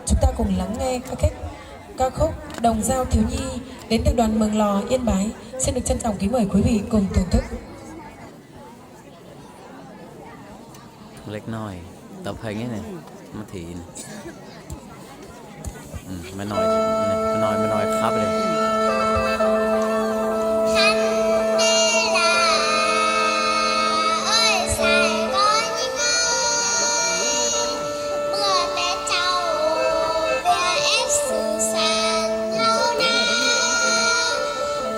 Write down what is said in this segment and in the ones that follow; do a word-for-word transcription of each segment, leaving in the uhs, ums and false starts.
Chúng ta cùng lắng nghe ca khúc, ca khúc Đồng Dao Thiếu Nhi đến từ đoàn Mường Lò, Yên Bái. Xin được trân trọng kính mời quý vị cùng thưởng thức. Lĕk ꞌnọi, ꞌtạp hên ꞌnị, ꞌmá thí ꞌnị. อืม แม่น้อย แม่น้อย แม่น้อยครับเลย Khăn đê là ơi Sài Gòn Nhính ơi, bữa Tết cháu bia ép xứ sàn lâu na,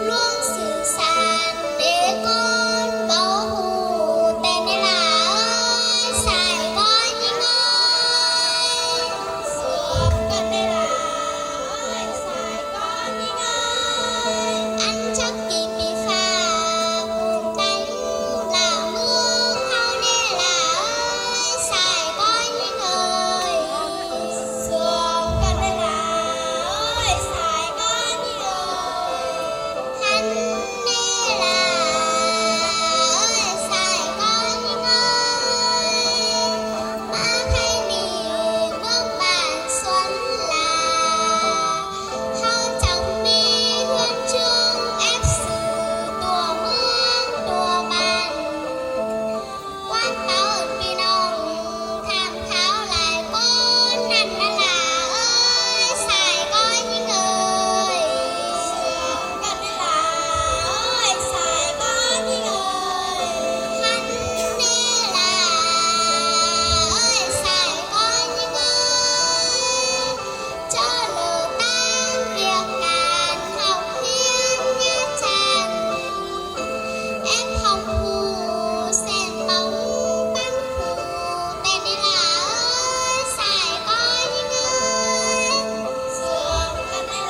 luông xứ sàn để con bảo hù tên là ơi Sài Gòn Nhính ơi. Sài Gòn Nhính ơi, ăn chắc kỳ mì pha, tánh là mưa hao nê là ơi Sài Gòn Nhính ơi. Sài Gòn Nhính ơi, Sài Gòn Nhính ơi, khăn đê là ơi Sài Gòn Nhính ơi, ꞌmá khay mì ꞌmướng bản Xuân là hao chóng đi huân chương ép xứ tua ꞌmướng tua bản. Quan báo ơn ꞌpi ꞌnọng tham khảo lai ꞌcốn ꞌnặn ꞌnớ là ơi Sài Gòn Nhính ơi. Ơi Sài Gòn Nhính ơi, khăn đê là ơi Sài Gòn Nhính ơi, chớ lơ tan việc cản học hiến nhá chăn. Ép hong phủ sen bóng bắn phủ tên là ơi Sài Gòn Nhính ơi. Sài Gòn Nhính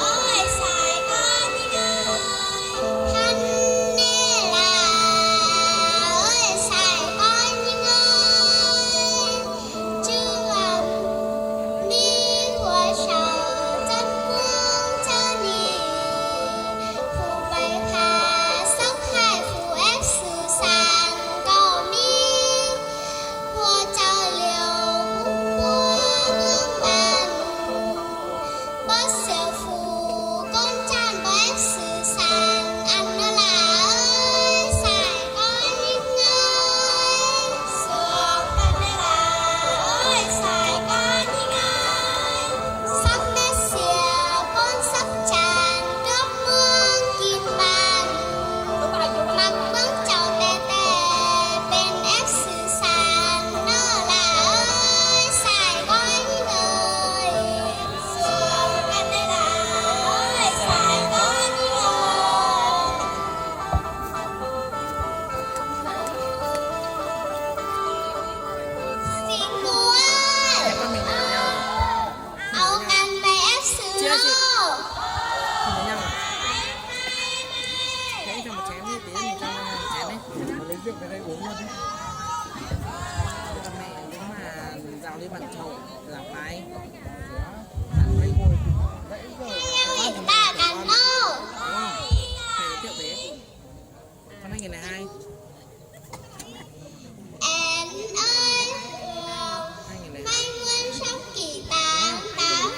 ơi, Sài Gòn Nhính ơi, khăn đê là ơi Sài Gòn Nhính ơi. Chứ lòng đi hùa sầu dân ꞌmướng chớ nì, phủ pay pha sốc hại phủ ép xứ sàn có mí, hùa chaư liêu ꞌcốn ꞌpúa ꞌmướng bản. Báu siêu phủ ꞌcốn ꞌchạn báu ép xứ sàn ăn ꞌnớ là ơi Sài Gòn Nhính ơi. Sài Gòn Nhính ơi, Sài Gòn Nhính ơi, sắp mết siêu ꞌcốn sắp chăn cướp ꞌmướng kin bản. Mặc ꞌmướng chảu tê tê pên ép xứ sàn ꞌnớ là ơi Sài Gòn Nhính ơi. Áo ngăn bé ép xứ lô. Thế cho một chén đi, tí mình cho một chén đi. Mẹ cũng mà rào đi bằng chậu, rào phái. Ăn với cua. Em ta cắn mơ. Đúng không? Thầy giới thiệu bé. Con hai nghìn lẻ hai. Em ơi, hai nghìn lẻ hai. May mắn sắp kỷ tám tám.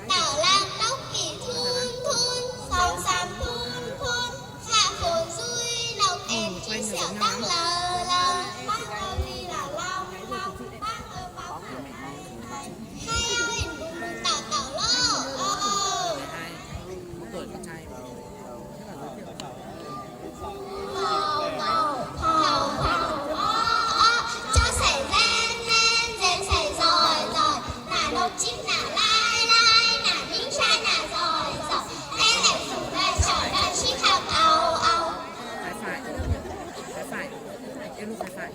Tảo lạc tốc kỷ thun thun, sóng sóng thun thun. Hạ phổ dui, nọc em chính xẻo tăng lờ lờ. Bác ơi, vì là lòng, bác, bác ơi, bác ơi. Hai ơi, tảo tảo lô. Ơ, ơ. Hảo, hảo, hảo, ó, ó, chó sảy ren ren, ren sảy giỏi giỏi, nả độc chít nả lai lai, nả nhính sai nả giỏi giỏi, ê lạy phủ lai sỏi lai chít hảo, áo, áo. Phải phải, phải phải, em lúc phải phải.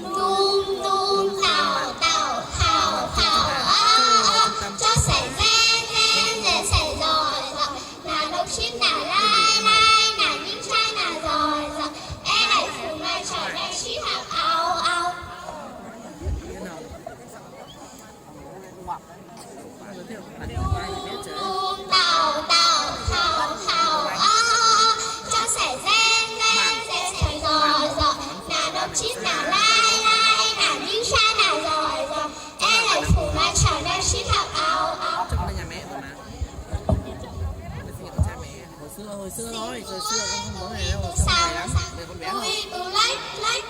Tum tum tảo tảo, hảo, hảo, ó, ó, chó sảy ren ren, ren sảy giỏi giỏi, nả độc chít nả lai lai, nả nhính sai nả giỏi giỏi, ê lạy phủ lai sỏi lai chít hảo, áo, áo. Tum tảo tảo, hảo, hảo, ó, ó, chó sảy ren ren, ren sảy giỏi giỏi, nả độc chít nả lai lai, nả nhính sai nả giỏi giỏi. Hồi xưa thôi, hồi xưa con không bố này đâu, trông này lắm, bây giờ con bé rồi. Ui, tú lách, lách.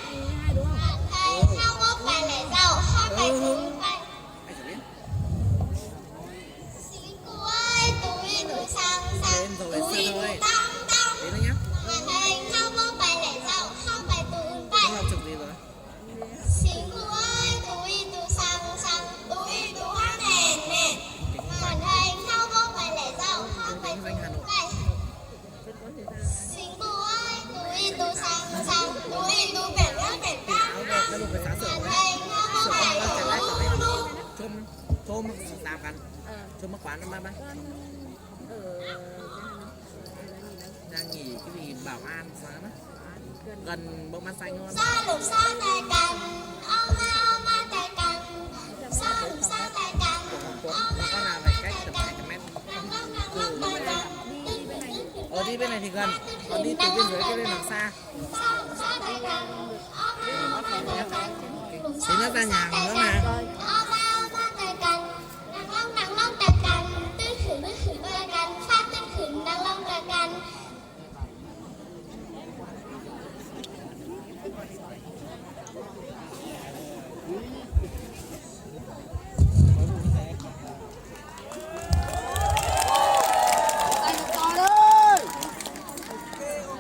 Hai đứa. Hai, không bố phải lẻ dầu, không phải tú phải. Ai chả biết. Xin cô ơi, tú ui tú sang sang, tú ui tú tăm tăm. Đến rồi nhá. Hai, không bố phải lẻ dầu, không phải tú phải. Con học trường gì rồi? Xin cô ơi, tú ui tú sang sang, tú ui tú hăng hèn hèn. Màn hình không bố phải lẻ dầu, không phải tú phải. Xin cô ơi, tú ui tú sang sang, tú ui tú bẻng lắm bẻng căng căng. Màn hình không bố phải tú lú lú. Chôm, chôm mắc dạp căn. Chôm mắc quán nó má bác. Đang nghỉ cái gì bảo an sao đó. Gần bông bát xanh luôn. Xa lục xa tài cắn, ô ma ô ma tài cắn. Xa lục xa tài cắn, ô ma ô ma tài cắn. Nắng lông nắng lông tài cắn. Ờ, đi bên này thì gần. Còn đi từ bên dưới kia lên là xa. Xa lục xa tài cắn, ô ma ô ma tài cắn. Thì nó ra nhà hàng nữa mà. Ô ma ô ma tài cắn. Nắng lông nắng lông tài cắn. Tư khử tư khử tài cắn. Phát tư khử nắng lông tài cắn.